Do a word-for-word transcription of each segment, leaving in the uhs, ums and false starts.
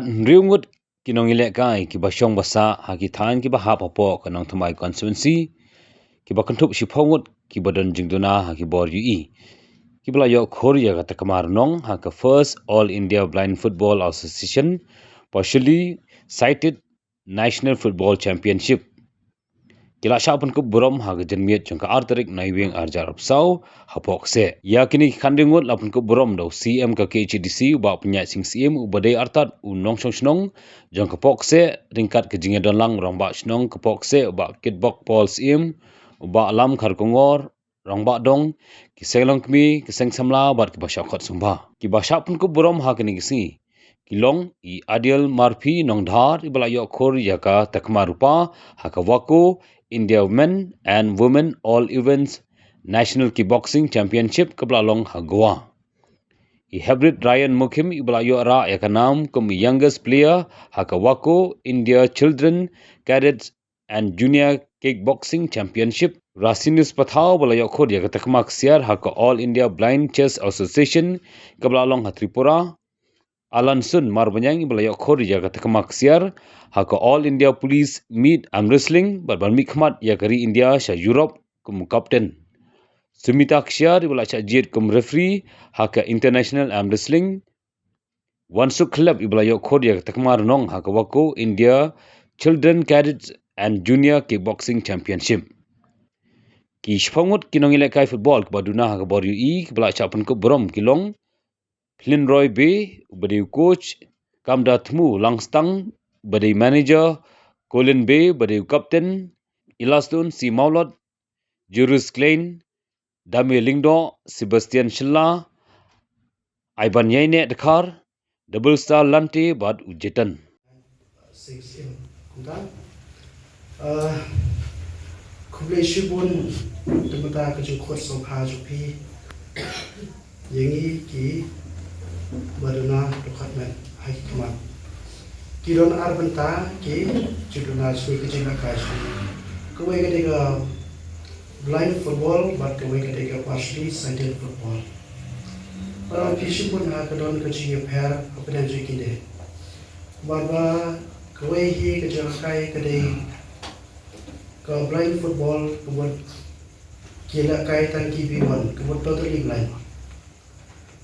Hynriew ngut ki nongïalehkai kiba shong ba sah ha ki thaiñ kiba hap hapoh ka Nongthymmai constituency, kiba kynthup shiphew ngut kiba don jingduna ha ki bor ïohi, kiba la ïoh khur ïa ka takma rnong ha ka First All India Blind Football Association, partially sighted National Football Championship. Ki la shah pynkup burom ha ka janmiet jong ka ar tarik Naiwieng arhajar arphew saw hapoh kseh. Ïa kine ki khyndai ngut la pynkup burom da u C M ka K H A D C, u Bah Pynïaid Sing Syiem, uba dei artat u nongshong shnong jong ka poh kseh, ryngkat ka jingïadon lang rangbah shnong ka poh kseh, u Bah Kitbok Paul Syiem, u Bah Lam Kharkongor, rangbah dong, ki seng longkmie, ki seng samla bad kiba shah khot sngewbha. Kiba shah pynkup burom ha kine ki sngi ki long i Adiel Marphi Nongdhar, iba la ïoh khur ïa ka takma rupa ha ka WAKO India Men and Women All Events National Kickboxing Championship kaba la long ha Goa. I Hebrit Ryan Mukhim, iba la ïoh rah ïa ka nam kum i youngest player ha ka WAKO India Children, Cadets and Junior Kickboxing Championship. Rasinus Pathaw, ba la ïoh khur ïa ka takma ksiar ha ka All India Blind Chess Association kaba la long ha Tripura. Alan Sun Marbaniang, ba la ïoh khur ïa ka takma ksiar ha ka All India Police Meet Arm Wrestling, bad ban mihkhmat ïa ka ri India sha Europe kum u captain. Sumita Ksiar, ba la shah jied kum referee ha ka International Arm Wrestling. Wansuk Khlep, iba la ïoh khur ïa ka takma rnong ha ka WAKO India Children, Cadets and Junior Kickboxing Championship. Ki shiphew ngut ki nongïalehkai football kiba duna ha ka bor ïohi, kiba la shah pynkup burom ki long Phlynroy Bey, uba dei u coach, Kamdathmu Langstang, uba dei manager, Colin Bey, uba dei u captain, Ilaston C Mawlot, Julius Klein, Dame Lyngdoh, Sebastian Shylla, Iban Ïaineh Dkhar, Double Star Lante bad u Jetan. Six in kumta. Uh, khublei shibun, te mynta ka jingkhot sngewbha jong phi ïa ngi kiba duna dkhot met ha ki khmat. Ki don ar bynta ki jingduna jong ngi, ki jinglehkai jong ngi. Kawei ka dei ka blind football bad kawei ka dei ka partially sighted football. Para phi shibun ha ka don ka jingïapher hapdeng jong kine. Bad ba kawei hi ka jinglehkai ka dei ka blind football, ka mut ki lehkai tang ki B one, ka mut totally blind.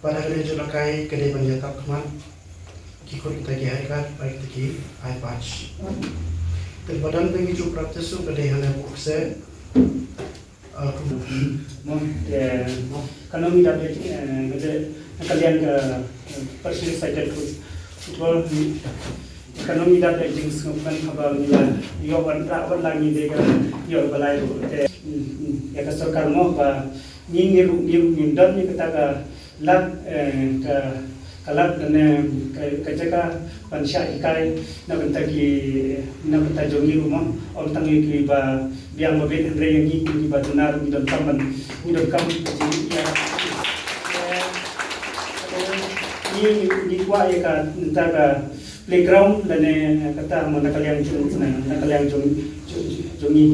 Bad ha kane ka jinglehkai ka dei ban ïatap khmat, ki khot kita ki eye guard bad kita ki eye patch. Te ba dang ngi ju practice ruh ka dei hane bok se. Ah, mo, eh, ka nongïadap, eh, ka dei, ka liang ka, eh, partially sighted football. Ka nongïadap jingsngewkmen haba ngi la ïoh wan rah wan la ngi dei ka ïoh ba lai ruh te, mm, mm, ïa ka sorkar mo ba ngi, ngi ruh, ngi ruh ngim don ïa kata ka lad, eh, ka, ka lad ne ka, ka jaka ban shah hikai na bynta ki, na bynta jong ngi ruh mo. Ym tang ïa kiba biang ba bit hynrei ïa ngi kiba duna ruh ngi donkam ban, ngi donkam ka jingïa. Eh, ngi, ngi kwah ïa ka, nta ka playground lane kata mo na ka liang jong, na ka liang jong, jong, jong ngi.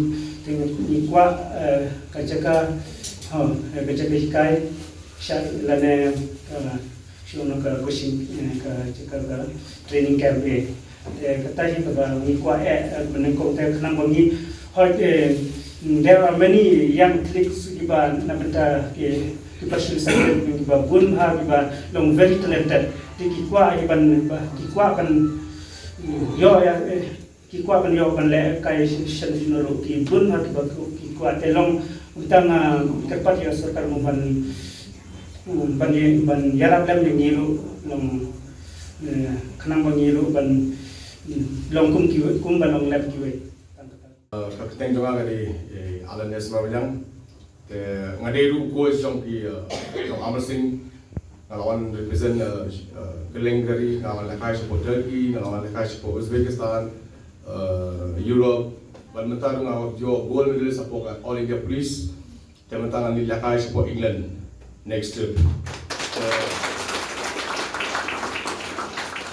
Te ngi kwah, eh, ka jaka, ha, eh, ka jaka hikai sha lane, eh, sha na ka coaching, eh, ka jaka ka training camp, eh. Eh, kata hi kaba ngi kwah, eh, eh, nyngkong te khnang ba ngi hoi, eh, there are many young athletes kiba na bynta ki, kiba shu sa kiba bun ha kiba long very talented. Te ki kwah kiban, ba, ki kwah ban, mm, ïoh ïa, eh, ki kwah ban ïoh ban lehkai sha, sha, sha ruh ki bun ha kiba ki kwah te long uta nga kyrpad ïa sorkar mo ban, mm, ban, ban ïarap lem ïa ngi ruh long, eh, khnang ba ngi ruh ban, mm, long kum kiwei, kum ban long lem kiwei. Uh, ka kyrteng jong nga ka dei, eh, Alan S Marbaniang. Te nga dei ruh coach jong ki, uh, jong Amar Singh. Nga la wan represent, uh, uh, Kalengari, nga la wan lehkai shapoh Turkey, nga la wan lehkai shapoh Uzbekistan, uh, Europe. Bad mynta ruh nga wan ïoh gold medal shapoh ka All India Police. Te mynta ngan leit lehkai shapoh England next trip. Uh,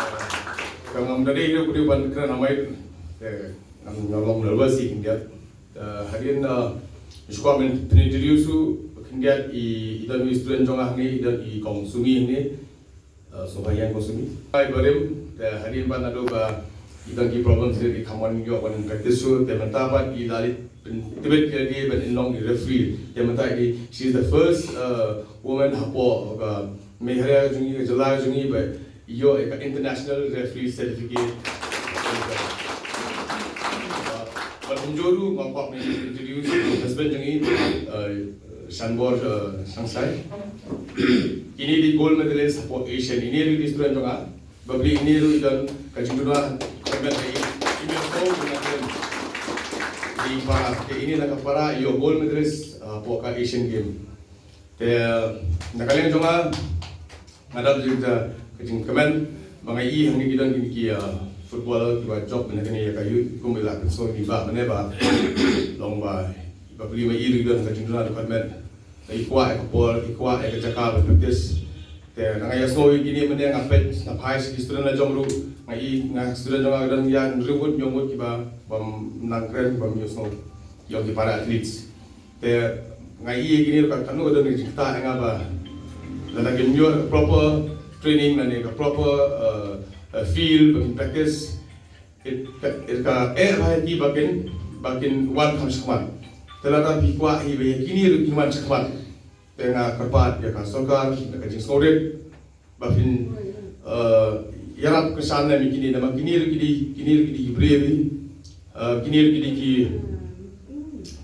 uh, ka ngam da dei ruh ban kren namar, eh, ngam, ngam long nervous ïa khyndiat. Uh, hadien, uh, shuwa men pynitri u su khyndiat i, i don i student jong nga hangne, i don i Kong Sumi hangne. Uh, so ba ïa Kong Sumi. Ai barim, Te hadien ba naduh ba i don ki problems, i khlem wan ïoh ban practice shuh, te mynta pat i la leit pyntbit ïa ki ban long i referee. Te mynta i, she is the first uh, woman hapoh ka Meghalaya jong ngi, ka jylla jong ngi, ba ïoh ïa ka international referee certificate. Bad kumjuh ruh nga kwah ban introduce husband jong i, uh, Shanbor, uh, Sangsai. Ine i dei gold medalist hapoh Asian. Ine i dei student jong nga. Bapli ine ruh i don ka jingduna, ka jingduna ka i, i mih song, i mih song. Di para, te ine na ka para, ïoh gold medalist, ah, hapoh ka Asian Game. Te, na ka liang jong nga, nga dap jingkmen, ka jingkmen, ba nga i hangne ki don kine ki, ah, footballer, kiba jop, mynne kane ïa ka youth, kum i la pynsngew i bah, mynne ba, long ba, bapli ma i ruh i don ka jingduna, ka jingkmen. I kwah ïa ka por, i kwah ïa ka jaka ban practice. Te nga ïa sngew ïa kine mynne nga peit, nga phai sha ki student la jong ruh, nga i, nga student jong nga don ïa hynriew ngut, hynñiew ngut kiba, bym nang kren, bym ïohsngew. Ïa ki para athletes. Te nga i ïa kine ruh katno ka don ka jingktah ïa nga ba lada kim ïoh ka proper training lane ka proper, uh, uh, field ba kin practice. It ka, it ka eh ba ki ba kin, ba kin wan kham shakhmat. Te lada phi kwah hi ba ïa kine ruh kin wan shakhmat. Te nga kyrpad ïa ka sorkar, ïa ka jingsngewrit. Ba phin, eh, ïarap kyrshan ïa kine, namar kine ruh ki dei, kine ruh ki dei ki briew hi. Eh, kine ruh ki dei ki,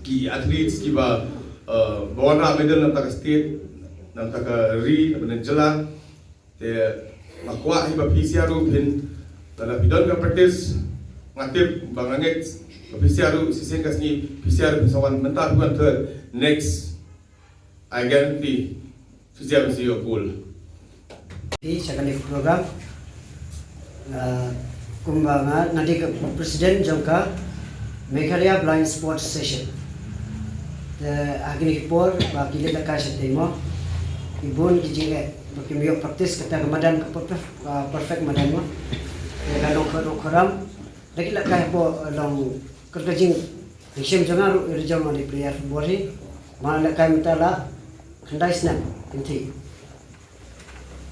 ki athletes kiba, eh, ba wanrah medal na bynta ka state, na bynta ka ri, na bynta ka jylla. Te nga kwah hi ba phi sha ruh phin, lada phi don ka practice, nga tip ba nga ngeit ba phi sha ruh shisien ka sngi, phi sha ruh phin sa wan, mynta phi wan third, next, I guarantee phi sha ruh phin sa ïoh gold. Phi sha kane ka program, ah, kumba nga, nga dei ka president jong ka Meghalaya Blind Sports Association. Te ha kine ki por ba ki leit lehkai shatei mo, ki bun ki jingeh ba kim ïoh practice, kata ka madan ka perfect, ka perfect madan mo. Te ka long ka ruh ka ram. Da ki lehkai hapoh, eh, long ka, ka jing, jingshem jong nga ruh, ïa jong nga dei player football hi. Nga lehkai mynta la khyndai snem kynthih.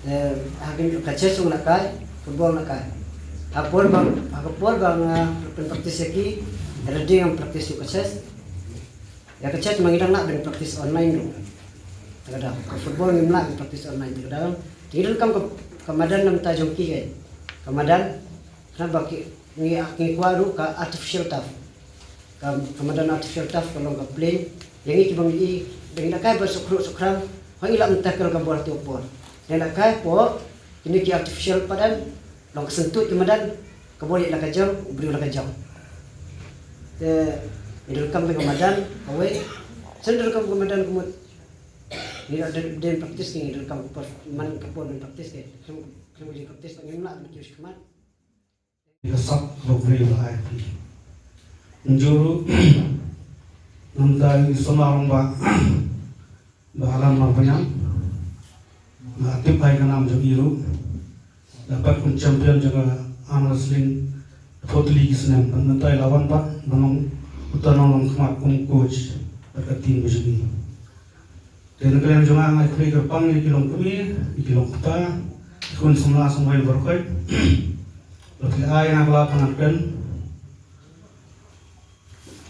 Eh, ha kane ka chess nga lehkai, football nga lehkai. Ha por ba, ha ka por ba nga pynpractice ïa ki, ïa lade ngam practice ïa ka chess. Ïa ka chess ma ngi dang lah ban practice online ruh. Te ka dang, ka football ngim lah ban practice online, te ka dang. Te ngi donkam ka, ka madan na bynta jong ki, ka madan, khnang ba ki, ngi, ngi kwah ruh ka artificial turf. Ka, ka madan artificial turf ka long ka plain. Ïa ngi kiba ngi, ba ngi lehkai ba suk khruk suk khrang, hooid ngi lah ban tackle ka ball ha tu ka por. Ngi lehkai hapoh kine ki artificial padan, long ka syntuid ki madan, ka ball ïaid la ka jong, u briew la ka jong. Te ngi donkam ka madan kawei, shen donkam ka madan ka mut. Ngi donkam practice, ngi donkam ka por, man ka por ban practice, ka khlem, khlem ka jingpractice ngim lah ban kiew shakhmat. Ka sak ba briew ba ai phi. Kumjuh ruh na bynta i samla rangbah, Bah Alan Marbaniang. Nga tip ai ka nam jong i ruh. Da pat kum champion jong ka arm wrestling, fourth league snem. Bad mynta i la wan pat ban long uta nonglam khmat kum coach bad ka team ba jong i. Te na ka liang jong nga, nga ai khublei kyrpang ïa ki longkmie, ïa ki longkpa, ki khun samla samwei baroh khoit. Ba phi ai nga ka lad ba ngan kren.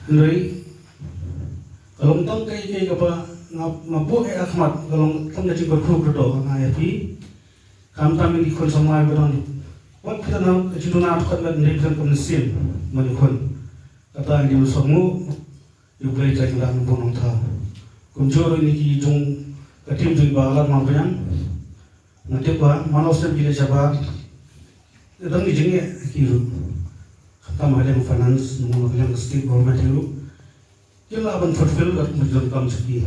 Hynrei ka long tang kaei kaei kaba nga, nga buh ïa ka khmat, ka long tang ka jingkyrkhu kyrdoh nga ïa phi. Khamtam ïa ki khun samla ba dang, wat phi tang ka jingduna, ka khot met, hynrei phi tang ka mynsiem ban ïakhun. Kata ngi ïa sngewbha. Ïa U Blei Trai Kynrad Nongbuh Nongthaw. Kumjuh ruh ïa ki jong ka team jong i Bah Alan Marbaniang. Nga tip ba man la u snem ki leit shabar, dang ki jingeh ki ruh. Khamtam ha ka liang finance, na ka liang state government hi ruh, kim lah ban fulfill ka jingdonkam jong ki.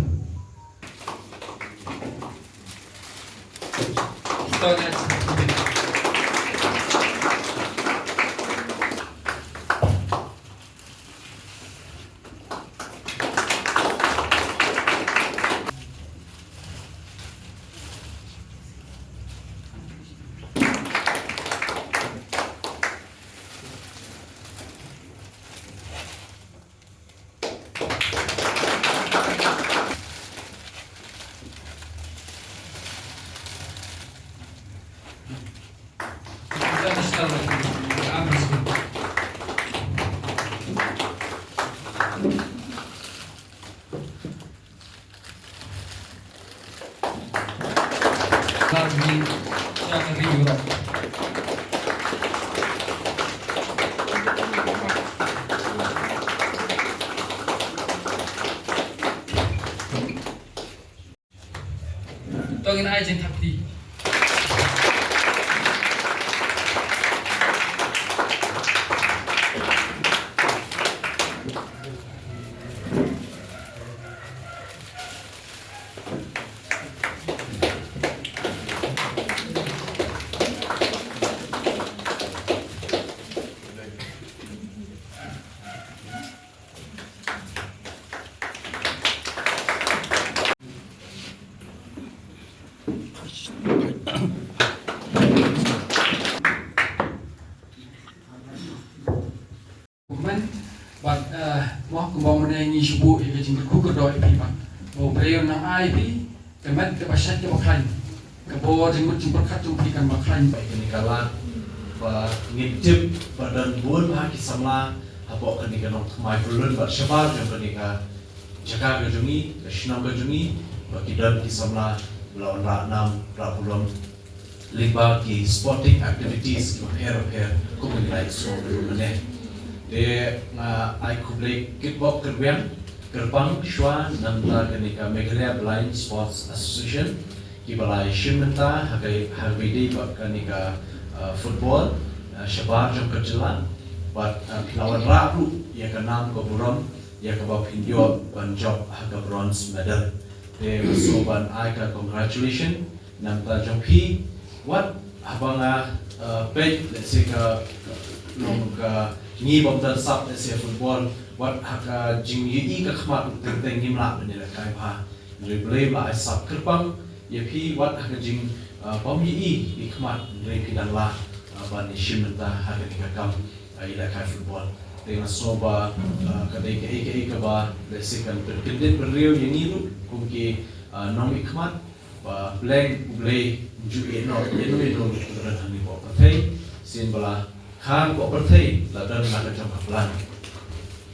Ai jingthap kti. Kumne, bad, eh, mo kumba mynne ngi shu buh ïa ka jingkyrkhu kyrdoh ïa phi bad ba U Blei un nang ai ïa phi ka met kaba shait kaba khlaiñ, ka bor jingmut jingpyrkhat jong phi kan ba khlaiñ. Ba kane ka lad ba ngin tip ba don bun bha ki samla hapoh kane ka nongthymmai pyllun bad shabar jong kane ka jaka ka jong ngi, ka shnong ka jong ngi, ba ki don ki samla ba la wanrah nam rah burom lyngba ki sporting activities kiba pher bapher kum ngi la ïohsngew ruh mynne. Te nga ai khublei kitbok kyrpang, kyrpang shuwa na ka bynta kane ka Meghalaya Blind Sports Association kiba la ïashim bynta ha ka, ha kaba ïadei bad kane ka, uh, football, uh, shabar jong ka jylla, bad, uh, ki la wanrah ruh ïa ka nam ka burom ïa kaba phin ïoh ban jop ha ka bronze medal. Te nga sngewbha ban ai ka congratulation na ka bynta jong phi, wat haba nga, uh, peit, let's say, ka, ka, long ka ngi bym don sap, let's say, football, wat ha ka jingïohi ka khmat teng teng ngim lah ban ïalehkai bha. Hynrei U Blei u la ai sap kyrpang ïa phi, wat ha ka jing, uh, bym ïohi i khmat, hynrei phi dang lah, uh, ban ïashim bynta ha kane ka kam, uh, ïalehkai football. Te nga sngewbha, uh, ka dei kaei kaei kaba, let's say, kan pynkyndit bynriew ïa ngi ruh kum ki, uh, nongmihkhmat, ba U Blei, U Blei un ju ïehnoh ïa uno uno ruh uba don hangne hapoh pyrthei, sien ba la kha hapoh pyrthei la don la ka jong ka plan.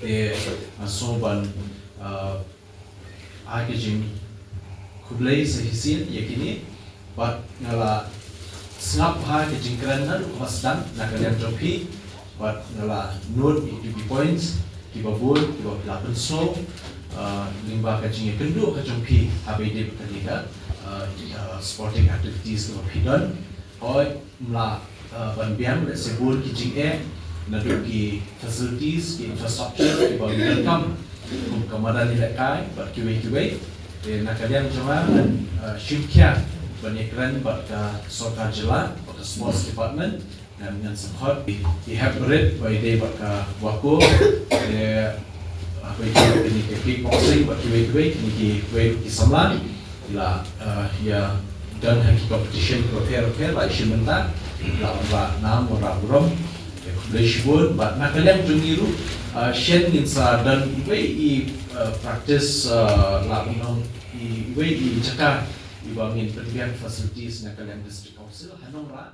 Te nga sngewbha ban, uh, ai ka jingkhublei sa shisien ïa kine, bad nga la sngap bha ka jingkren naduh kaba sdang na ka liang jong phi, bad nga la note ïa ki points kiba bun kiba phi la pynsngew, uh, lyngba ka jingïakynduh ka jong phi haba ïadei bad kane ka, uh, uh, sporting activities kiba phi don. Hooid, ym lah, uh, ban biang, let's say, bun ki jingeh naduh ki facilities, ki infrastructure kiba ngi donkam kum ka madan ïalehkai bad kiwei kiwei. Te na ka liang jong nga ngan, uh, shim khia ban ïakren bad ka sorkar jylla, bad ka sports department, ngan, ngan sa khot ki, ki hep barit ba ïadei bad ka WACO, te, uh, ba ïadei bad kine ki kickboxing bad kiwei kiwei, kine kiwei ki samla ki la, uh, ïa don ha ki competition kiba pher bapher, la ïashim bynta, la wanrah nam wanrah burom. Te khublei shibun, bad na ka liang jong ngi ruh, uh, shen ngin sa don iwei i, uh, practice, uh, la, you know, i, iwei i jaka iba ngin pynbiang facilities na ka liang District Council ha Nongrah.